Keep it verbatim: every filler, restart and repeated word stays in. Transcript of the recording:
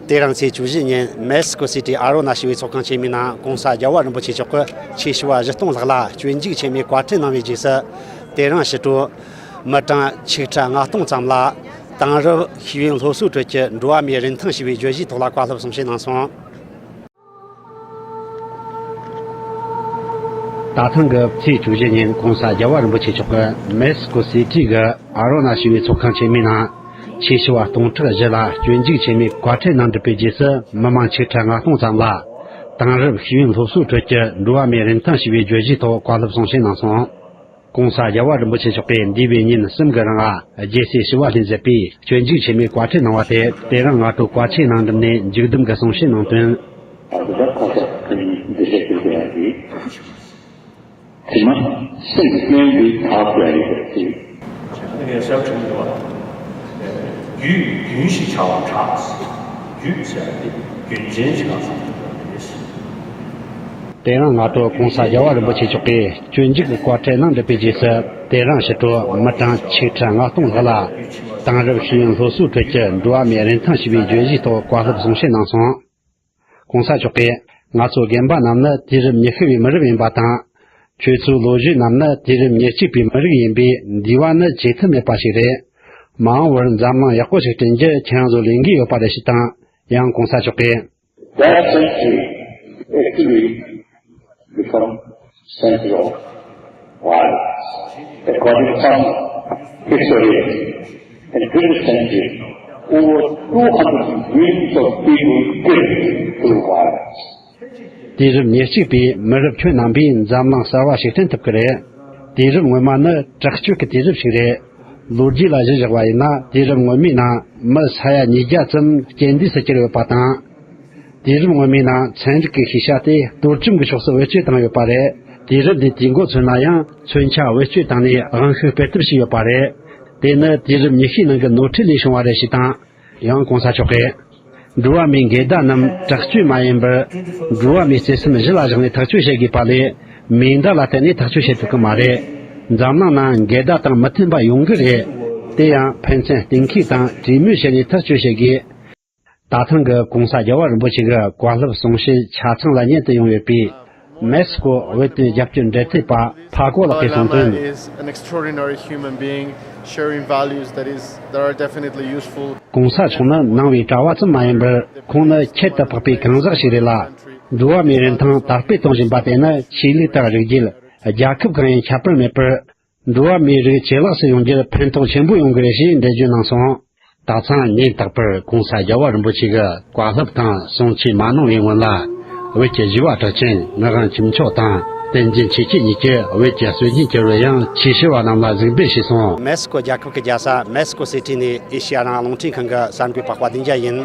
དེ་རིང་ཚེས་བཅུ་བཞི་ཉིན་མེག་སི་ཀོ་སི་ཊི་ཨ་རོ་ན་ཞེས་པའི་ཚོགས་ཁང་ཆེན་མོའི་ནང་གོང་ས་རྒྱལ་བ་རིན་པོ་ཆེ་མཆོག་གིས་ཆོས་ཞུ་བ་བཞི་སྟོང་ལྷག་ལ་སྤྱོད་འཇུག་ཆེན་མོའི་བཀའ་ཁྲིད་གནང་བའི་རྗེས་སུ། དེ་རིང་ཕྱི་དྲོ་མི་གྲངས་ཆིག་ཁྲི་ལྔ་སྟོང་ཙམ་ལ་དེང་རབས་ཤེས་ཡོན་སློབ་གསོའི་ཁྲོད་ཀྱི་འགྲོ་བ་མིའི་རིན་ཐང་ཞེས་པའི་བརྗོད་གཞིའི་ཐོག་ལ་བཀའ་སློབ་གསུང་བཤད་གནང་སོང་། ད་ཐེངས་ཀྱི་ཚེས་བཅུ་བཞི་ཉིན་གོང་ས་རྒྱལ་བ་རིན་པོ་ཆེ་མཆོག་གིས་མེག་སི་ཀོ་སི་ཊི་གི་ཨ་རོ་ན་ཞེས་པའི་ཚོགས་ཁང་ཆེན་མོའི་ནང་ཆོས་ཞུ་བ་སྟོང་ཕྲག་བཞི་ལ་སྤྱོད་འཇུག་ཆེན་མོའི་བཀའ་ཁྲིད་གནང་གྲུབ་པའི་རྗེས་སུ། མི་མང་ཆིག་ཁྲི་ལྔ་སྟོང་ཙམ་ལ་དེང་རབས་ཤེས་ཡོན་སློབ་གསོའི་ཁྲོད་ཀྱི་འགྲོ་བ་མིའི་རིན་ཐང་ཞེས་པའི་བརྗོད་གཞིའི་ཐོག་བཀའ་སློབ་གསུང་བཤད་གནང་སོང་། གོང་ས་རྒྱལ་བ་རིན་པོ་ཆེ་མཆོག་གིས་འདས་པའི་ཉིན་གསུམ་གྱི་རིང་ལ་རྒྱལ་སྲས་ཞི་བ་ལྷས་མཛད་པའི་སྤྱོད་འཇུག་ཆེན་མོའི་བཀའ་ཁྲིད་གནང་བ་དེ་དེ་རིང་སྔ་དྲོ་བཀའ་ཆོས་གནང་སྒྲུབ་ནས་མཇུག་བསྡོམས་ཀྱི་གསུང་བཤད་གནང་དོན། དེ་མ་སེམས་སྨན་འདི་དག་པའི་རིགས་ཀྱི། ངས་ཟབ་དྲུང་དུ་བ། རྒྱུད་རྒྱུན་ཞིག་བྱ་བ་གྲགས། རྒྱུད་ཟེར་བ་དེ་རྒྱུན་ཅན་ཞིག་ལ་བསམ་བློ་བཏང་ནས། དེ་རིང་སྔ་དྲོ་གོང་ས་རྒྱལ་བ་རིན་པོ་ཆེ་མཆོག་གིས་སྤྱོད་འཇུག་གི་བཀའ་ཁྲིད་གནང་གྲུབ་པའི་རྗེས་སུ། དེ་རིང་ཕྱི་དྲོ་མི་གྲངས་ཆིག་ཁྲི་ལྔ་སྟོང་ལྷག་ལ་དེང་རབས་ཤེས་ཡོན་སློབ་གསོའི་ཁྲོད་ཀྱི་འགྲོ་བ་མིའི་རིན་ཐང་ཞེས་པའི་བརྗོད་གཞིའི་ཐོག་བཀའ་སློབ་གསུང་བཤད་གནང་སོང་། གོང་ས་མཆོག་གིས་ང་ཚོ་རྒན་པ་རྣམས་ནི་དུས་རབས་ཉི་ཤུ་བའི་མི་རབས་ཡིན་པ་དང་། ཁྱོད་ཚོའི་ལོ་རྒྱུས་རྣམས་ནི་དུས་རབས་ཉེར་གཅིག་པའི་མི་རིགས་ཡིན་པས་འདས་པ་ནི་བརྗེད་ཐབས་མེད་པ་ཞིག་རེད། མ་འོངས་པར་འཛམ་གླིང་ཡག་པོ་ཞིག་བསྐྲུན་རྒྱུ་ཁྱེད་རང་ཚོ་ལས་འགན་ཡོད་པ་རེད་ཞེས་དང་། ཡང་གོང་ས་མཆོག་གིས། That century actually become century of violence. According to some historians, in twenty century, over two hundred millions of people killed through violence. དུས་རབས་ཉེར་གཅིག་པའི་མི་རབས་ཁྱོན་རྣམ་པས་འཛམ་གླིང་གསར་བ་ཞིག་བསྐྲུན་ཐུབ་ཀྱི་རེད། དུས་རབས་སྔོན་མ་ནི་དྲག་སྤྱོད་ཀྱི་དུས་རབས་ཤིག་རེད། ལོ་རྒྱུས་ལ་གཞི་བཞག་པ་ཡིན་ན། དུས་རབས་སྔོན་མའི་ནང་མི་ས་ཡ་ཉིས་བརྒྱ་ཙམ་རྐྱེན་འདས་སུ་གྱུར་ཡོད་པ་དང་། དུས་རབས་སྔོན་མའི་ནང་ཚན་རིག་གི་ཤེས་བྱ་དེ་གཏོར་བཅོམ་གྱི་ཕྱོགས་སུ་བེད་སྤྱོད་བཏང་ཡོད་པ་རེད། དུས་རབས་འདིའི་དུས་འགོ་ཚུན་ལ་ཡང་མཚོན་ཆ་བེད་སྤྱོད་བཏང་ནས་དབང་ཤུགས་སྤེལ་ཐབས་བྱས་ཡོད་པ་རེད། དེ་ནི་དུས་རབས་ཉི་ཤུའི་ནང་གི་ནོར་འཁྲུལ་ལས་བྱུང་བ་རེད་ཞེས་དང་། ཡང་གོང་ས་མཆོག་གིས། འགྲོ་བ་མིའི་འགལ་ཟླ་རྣམས་དྲག་སྤྱོད་མ་ཡིན་པར། འགྲོ་བ་མིའི་བརྩེ་སེམས་གཞི་ལ་བཞག་ནས་ཐག་གཅོད་བྱེད་དགོས་པ་ལས། མེ་མདའ་ལ་བརྟེན་ནས་ཐག་གཅོད་བྱེད་ཐུབ་ཀྱི་མ་རེད། འཛམ་གླིང་ནང་འགལ་ཟླ་དང་མི་མཐུན་པ་ཡོང་གི་རེད། དེ་ཡང་ཕན་ཚུན་གཏན་འཁེལ་དང་གྲོས་མོལ་བྱས་ནས་ཐག་གཅོད་བྱེད་དགོས། ད་ཐེངས་ཀྱི་གོང་ས་རྒྱལ་བ་རིན་པོ་ཆེ་གི་བཀའ་སློབ་གསུང་བཤད་ཆ་ཚང་ལ་མཉན་དུ་ཡོང་ཡོད་པའི་མེག་སི་ཀོ་བོད་དོན་རྒྱབ་སྐྱོར་འབྲེལ་མཐུད་པ་ཕ་གོ་ལགས་ཀྱིས་གསུངས་དོན། Dalai Lama is an extraordinary human being, sharing values that is, that are definitely useful. གོང་ས་མཆོག་ནི་ནང་པའི་གྲྭ་བ་ཙམ་མ་ཡིན་པར། ཁོང་ནི་ཁྱད་དུ་འཕགས་པའི་གང་ཟག་ཞིག་རེད་ལ། འགྲོ་བ་མིའི་རིན་ཐང་དར་སྤེལ་གཏོང་བཞིན་པ་དེ་ནི་ཆོས་ལུགས་དང་རིགས་རྒྱུད། རྒྱལ་ཁབ་གང་ཡིན་ཁྱད་པར་མེད་པར། འགྲོ་བ་མིའི་རིགས་ཇེ་ལེགས་སུ་ཡོང་རྒྱུར་ཕན་ཐོགས་ཆེན་པོ་ཡོང་གི་རེད་ཞེས་འགྲེལ་བརྗོད་གནང་སོང་། ད་ཐེངས་ཉིན་རྟག་པར་གོང་ས་རྒྱལ་བ་རིན་པོ་ཆེ་གི་བཀའ་སློབ་དང་གསུང་ཆོས་མ་གནང་བའི་སྔོན་ལ། བོད་ཀྱི་བཞི་པ་གྲགས་ཅན་ངག་དབང་ཆོས་མཆོག་དང་བསྟན་འཛིན་ཆོས་སྐྱིད་གཉིས་ཀྱིས་བོད་ཀྱི་སྲོལ་རྒྱུན་གྱི་རོལ་དབྱངས་ཆོས་ཞུ་བ་རྣམས་ལ་གཟིགས་འབུལ་ཞུས་སོང་། མེག་སི་ཀོ་རྒྱལ་ཁབ་ཀྱི་རྒྱལ་ས་མེག་སི་ཀོ་སི་ཊི་ནས་ཨེ་ཤེ་ཡ་རང་དབང་རླུང་འཕྲིན་ཁང་གི་གསར་འགོད་པ་དཔལ་ལྡན་རྒྱལ་ཡིན།